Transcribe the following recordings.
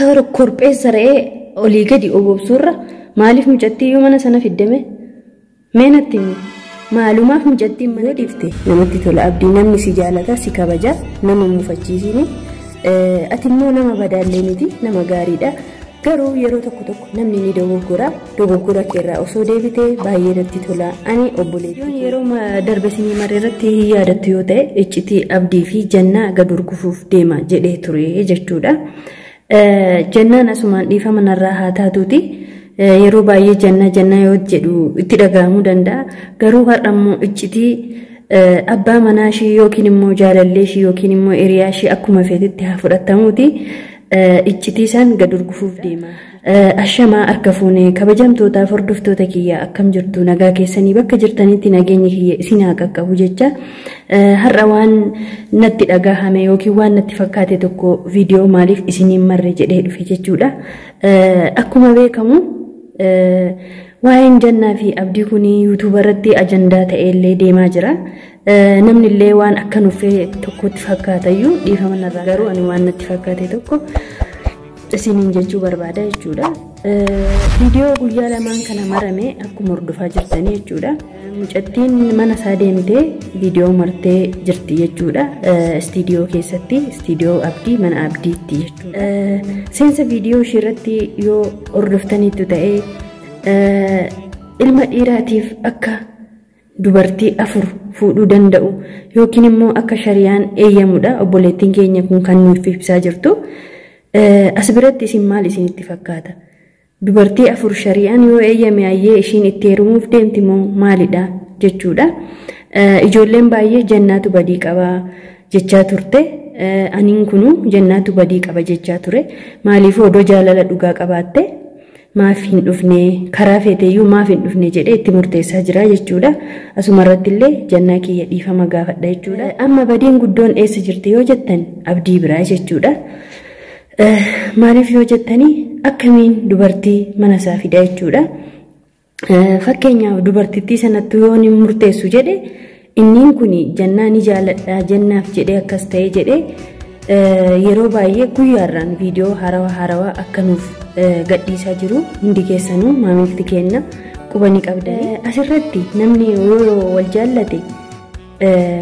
Akka korpheessa re'ee olii gadi obobsuurra maaliif mucattii iyyuu mana sana fiddame? Mee natti himi. Maalumaaf mucattiin mana dhiifte? Namatti tola Abdii, namni si jaalata, si kabaja, nama muufachiisini. Ati immoo nama badaallee miti, nama gaariidha. Garuu yeroo tokko tokko namni ni dogoggora. Dogoggora keerraa osoo deebitee baay'ee natti tola. Ani obboleettii yeroo darbe isinii maree irratti hin yaadattu yoo ta'e, iccitii Abdii fi Jannaa gad urgufuuf deema jedhee ture jechuudha. Jannaan asumaan dhiifama narraa haa taatuuti. Yeroo baay'ee Jannaa Jannaa yoo jedhu itti dhaga'amuu danda'a. Garuu har'a immoo iccitii abbaa manaa ishii yookiin immoo jaalallee ishii yookiin immoo hiriyaa ishii akkuma feetetti haa fudhatamuuti. Iccitii isaan gad urgufuuf deema. Ashamaa, harka fuunee, kabajamtootaaf hordoftoota kiyya, akkam jirtu? Nagaa keessanii? Bakka jirtanitti nageenyi kiyya isin haa qaqqabu jecha, har'a waan natti dhagahame yookiin waan natti fakkaate tokko viidiyoo maaliif isiniin marre jedhee dhufe jechuudha. Akkuma beekamu waa'een Jannaa fi Abdii kun yuutuuba irratti ajandaa ta'ee illee deemaa jira. Namni illee waan akka nuffee tokkotti fakkaatayyuu, dhiifama narraa, garuu ani waan natti fakkaate tokko isiniin jechuu barbaada jechuudha. Viidiyoo guyyaa lamaan kana marame akkuma hordofaa jirtanii jechuudha. Mucattiin mana isaa deemtee viidiyoo martee jirti jechuudha. Istiidiyoo keessatti, istiidiyoo Abdii, mana Abdiitti jechuudha. Seensa viidiyoo ishee irratti yoo hordoftaniitu ta'ee, ilma dhiiraatiif akka dubartii 4 fuudhuu danda'u yookiin immoo akka shariyaan eeyyamudha obboleettiin keenya kun kan nuuf ibsaa jirtu. As biratti isin maal isinitti fakkaata? Dubartii 4 shariyaan yoo eeyyame, ayyee ishiin itti heerumuuf deemti moo maalidha jechuudha. Ijoolleen baay'ee Jannaatu badii qaba jechaa turte. Aniin kunu Jannaatu badii qaba jechaa ture. Maaliif odoo jaalala dhugaa qabaatte maaf hin dhufne, karaa feeteeyyuu maaf hin dhufne jedhee itti murteessaa jira jechuudha. Asuma irratti illee Jannaa kiyya dhiifama gaafadha jechuudha. Amma badiin guddoon eessa jirti yoo jettan, Abdii biraa jechuudha. Maaliif yoo jettanii, akkamiin dubartii mana isaa fida jechuudha. Fakkeenyaaf dubartittii sanatti yoo inni murteessu jedhe, inniin kun Jannaa ni jaaladha, Jannaaf jedhee akkas ta'e jedhee yeroo baay'ee guyyaarraan viidiyoo haarawaa haarawaa akka nuuf gadhiisaa jiru hundi keessanuu maamilti keenya quba ni qabdanii. Asirratti namni yoo wal jaallate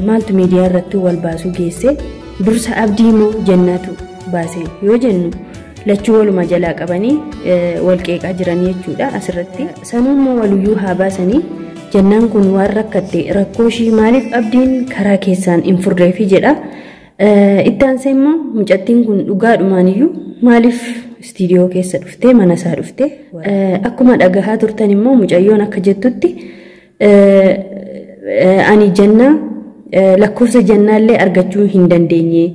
maaltu miidiyaa irratti wal baasuu geesse? Dursa Abdii moo Jannaatu baase yoo jennu, lachuu waluma jalaa qabanii wal qeeqaa jiran jechuudha asirratti. Sanuummoo waluyyuu haa baasanii, Jannaan kun waan rakkatte rakkoo ishii maaliif Abdiin karaa keessaan hin furreefi jedha. Itti aansee immoo mucattiin kun dhugaadhumaan iyyuu maaliif istiidiyoo keessa dhuftee, mana isaa dhuftee? Akkuma dhagahaa turtan immoo mucayyoon akka jettutti, ani Jannaa lakkoofsa Jannaallee argachuu hin dandeenye.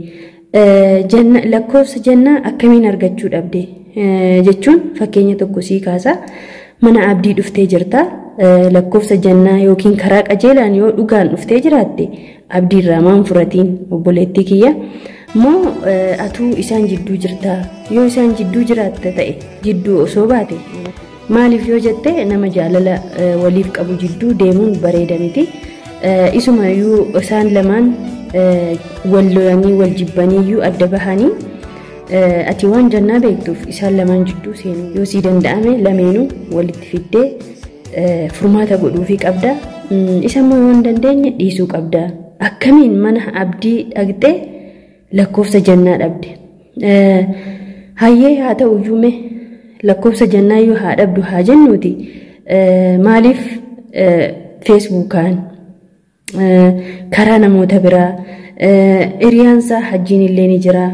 Lakkoofsa Jannaa akkamiin argachuu dhabde jechuun, fakkeenya tokko sii kaasa. Mana Abdii dhuftee jirta. Lakkoofsa Jannaa yookiin karaa qajeelaan yoo dhugaan dhuftee jiraatte, Abdii irraa maan furatiin, obboleettii kiyya? Moo atuu isaan jidduu jirtaa? Yoo isaan jidduu jiraatte ta'e, jidduu osoo baate, maaliif yoo jette, nama jaalala waliif qabu jidduu deemuun bareeda miti. Isumayyuu isaan lamaan wal lolanii wal jibbaniiyyuu adda bahanii, ati waan Jannaa beektuuf isaan lamaan jidduu seenuu yoo sii danda'ame, lameenuu walitti fiddee furmaata godhuufii qabda. Isa immoo yoo hin dandeenye dhiisuu qabda. Akkamiin mana Abdii dhaqxee lakkoofsa Jannaa dhabde? Hayyee haa ta'u iyyuu, mee lakkoofsa Jannaa iyyuu haa dhabdu haa jennuuti. Maaliif feesbuukaan karaa namoota biraa, hiriyaansaa Hajjiin illee ni jira.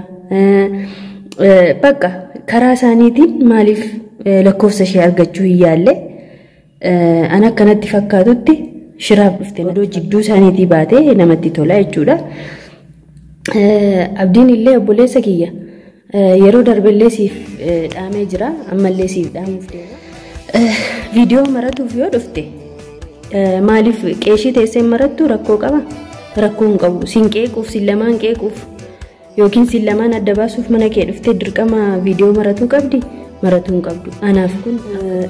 Bakka karaa isaaniitiin maaliif lakkoofsa ishee argachuu hin yaalle? An akkanatti fakkaatutti shiraaf dhufte. Odoo jidduu isaaniitii baatee namatti tola jechuudha. Abdiin illee, obboleessa kiyya, yeroo darbellee siif dhaamee jira, ammallee siif dhaamuuf deema. Viidiyoo maratuuf yoo dhufte, maaliif qeeshii teessee marattu? Rakkoo qaba? Rakkoo hin qabu. Siin qeequuf, siin lamaan qeequuf yookiin siin lamaan adda baasuuf mana kee dhuftee dirqama viidiyoo maratuu qabdi? Maratuu hin qabdu. Anaaf kun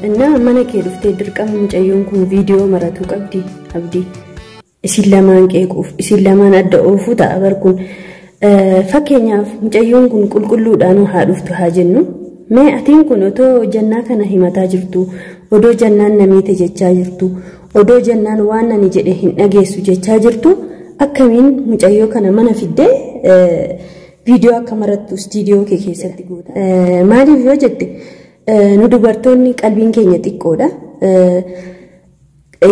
innaa mana kee dhuftee dirqama mucayyoon kun viidiyoo maratuu qabdi, Abdii? Isin lamaan qeequuf, isin lamaan adda oofuu ta'a bar kun. Fakkeenyaaf mucayyoon kun qulqulluudhaan haa dhuftu haa jennu. Mee atiin kun otoo jannaa kana himataa jirtu, odoo jannaan namiite jechaa jirtu, odoo jannaan waan ani jedhe hin dhageessu jechaa jirtu, akkamiin mucayyoo kana mana fiddee viidiyoo akka marattu istiidiyoo kee keessatti goota? Maaliif yoo jette, nu dubartoonni qalbiin keenya xiqqoodha.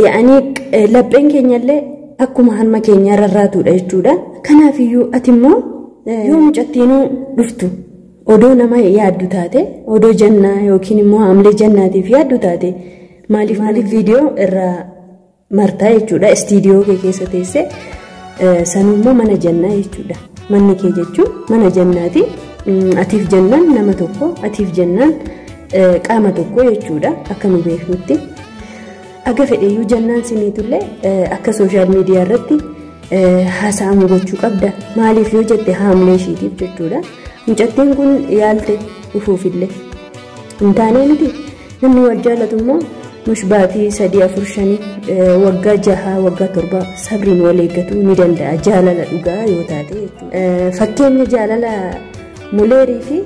Yaa'anii lapheen keenyallee akkuma harma keenyaa rarraatudha jechuudha. Kanaafiyyuu ati immoo yoo mucattiinuu dhuftu odoo nama yaaddu taate, odoo jannaa yookiin immoo haamlee jannaatiif yaaddu taate, maaliif viidiyoo irraa martaa jechuudha? Istiidiyoo kee keessa teessee, sanummoo mana jannaa jechuudha. Manni kee jechuun mana jannaati. Atiif jannaan nama tokko, atiif jannaan qaama tokko jechuudha akka nu beeknutti. Aga fedheyyuu jannaan simiitullee akka social media irratti haasa'amu gochuu qabda. Maaliif yoo jette, haamlee ishiitiif jechuudha. Mucattiin kun yaalte dhufuufillee hin taanee miti. Namni wal jaalatu immoo mush baatii 3, 4, 5, waggaa 6, waggaa 7 sabriin wal eeggatuu ni danda'a, jaalala dhugaa yoo taate jechuudha. Fakkeenya jaalala Muleerii fi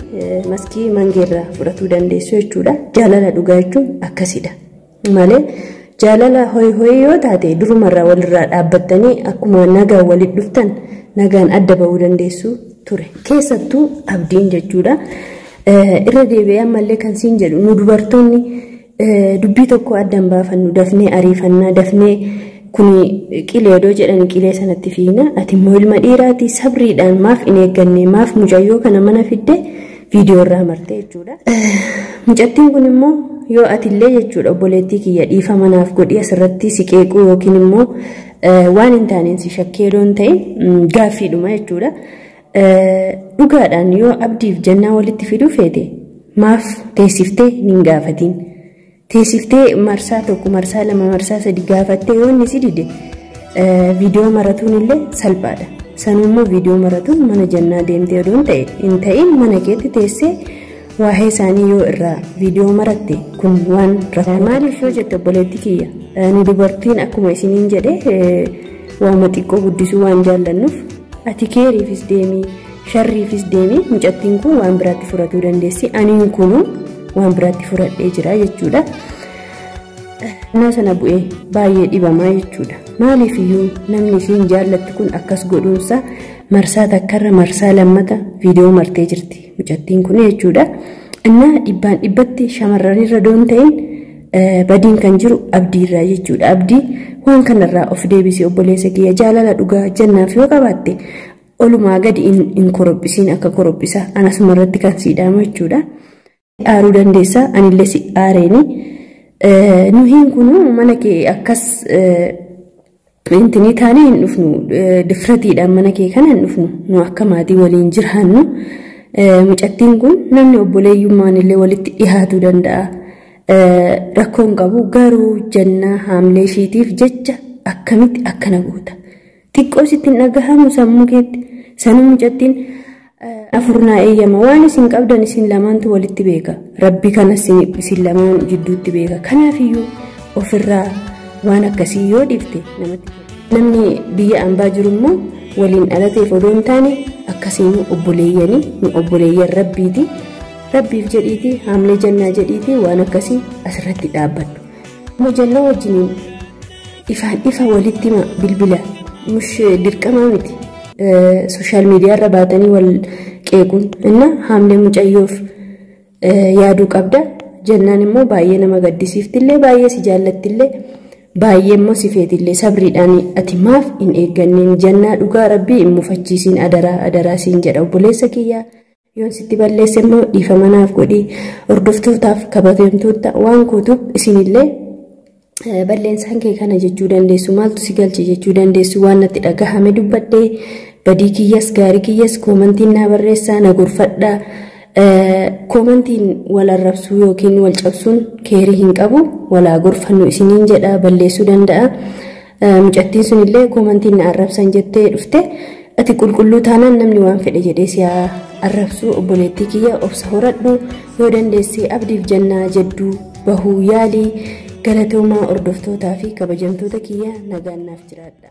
Maskii Mangeerraa fudhatuu dandeessu jechuudha. Jaalala dhugaa jechuun akkasidha. Malee jaalala hoyi hoyi yoo taate, durumarraa walirraa dhaabbattanii akkuma nagaan walitti dhuftan nagaan adda bahuu dandeessu ture. Keessattuu Abdiin jechuudha. Irra deebi'ee ammallee kan siin jedhu, nu dubartoonni dubbii tokko addaan baafannu dafnee ariifannaa, dafnee kuni qilee odoo jedhani qilee sanatti fiigna. Ati immoo ilma dhiiraati, sabriidhaan maaf hin eegganne? Maaf mucayyoo kana mana fidde viidiyoo irraa marte jechuudha? Mucattiin kun immoo yoo atillee jechuudha, obboleettii kiyya, dhiifa manaaf godhi, asirratti si qeequu yookiin immoo waan hin taaneen si shakkee odoo hin ta'in gaaffiidhuma jechuudha. Dhugaadhaan yoo Abdiif Jannaa walitti fiduu feete, maaf teessiftee hin gaafatiin? Teessiftee marsaa tokko, marsaa lama, marsaa sadi gaafattee yoo inni si dide, viidiyoo maratuun illee salphaadha. Sanummoo viidiyoo maratuun mana jannaa deemtee odoo hin ta'in mana keetti teessee waa'ee isaanii yoo irraa viidiyoo maratte, kun waan rakkoo. Maaliif yoo jette, obboleettii kiyya, nu dubartiin akkuma isiniin jedhe waama xiqqoo guddisuu waan jaallannuuf, ati keeriifis deemii sharriifis deemii mucattiin kun waan biraatti furatuu dandeessi. Aniin kunu waan biraatti furadhee jira jechuudha. Naa sana bu'ee baay'ee dhibamaa jechuudha. Maaliif iyyuu namni isiin jaallattu kun akkas godhuunsa, marsaa takkarra marsaa lammata viidiyoo martee jirti mucattiin kun jechuudha. Innaa dhibbaan dhibbatti shamarranirra doon ta'in badiin kan jiru Abdiirraa jechuudha. Abdii, waan kanarraa of deebisee, obboleessa kiyya, jaalala dhugaa jannaaf yoo qabaatte olumaa gadi hin korophisiin akka korophisa. Anasuma irratti kan siidhaamu jechuudha. Aaruu dandeessa, anillee si aareeni. Nuhiin kunu mana kee akkas intinii taanee hin dhufnu, difratiidhaan mana kee kana hin dhufnu, nu akka maatii waliin jiraannu. Mucattiin kun namni obboleeyyummaan illee walitti dhihaatuu danda'a. Rakkoon qabu garuu jannaa haamlee ishiitiif jecha akkamitti akkana goota? Xiqqoo sitti hin dhagahamu sammuu keetti? Sanuu mucattiin afurnaa eeyyama, waan isin qabdan isin lamaantu walitti beeka. Rabbi kana isin lamaan jidduutti beeka. Kanaafiyyuu ofirraa waan akkasii yoo dhiifte namatti. Namni biyya ambaa jiru immoo waliin dhalateef odoo hin taane akkasiin obboleeyyanii nu obboleeyyan rabbiiti. Rabbiif jedhiiti, haamlee jannaa jedhiiti, waan akkasii asirratti dhaabbadhu. Immoo jannaa wajjiniin ifaan ifa walitti hima bilbila mush dirqamaa miti. Social media irra baatanii wal qeequun inna haamlee mucayyoof yaaduu qabda. Jannaan immoo baay'ee nama gaddisiiftillee, baay'ee si jaallattillee, baay'ee immoo si feetillee, sabriidhaan ati maaf hin eegganneen? Jannaa dhugaa rabbii hin mufachiisiin, adaraa adaraa siin jedha, obboleessa kiyyaa. Yoon sitti balleesse immoo dhiifama naaf godhii. Hordoftootaaf kabajamtoota waan guutuuf isinillee balleessaan kee kana jechuu dandeessu, maaltu si galche jechuu dandeessu. Waan natti dhagahame dubbadhee, badii kiyyas gaarii kiyyas koomantiin naa barreessaa, na gorfadhaa. Koomantiin wal arrabsuu yookiin wal cabsuun keerii hin qabu, walaa gorfannu isiniin jedha, balleessuu danda'a. Mucattiin sunillee koomantiin na arrabsan jettee dhufte, ati qulqulluu taanaan namni waan fedhe jedhee si arrabsuu. Obboleettii kiyya, obsa horadhu, yoo dandeesse Abdiif Jannaa jedduu bahuu yaalii. Galatoomaa, hordoftootaa fi kabajamtoota kiyya, nagaan naaf jiraadha.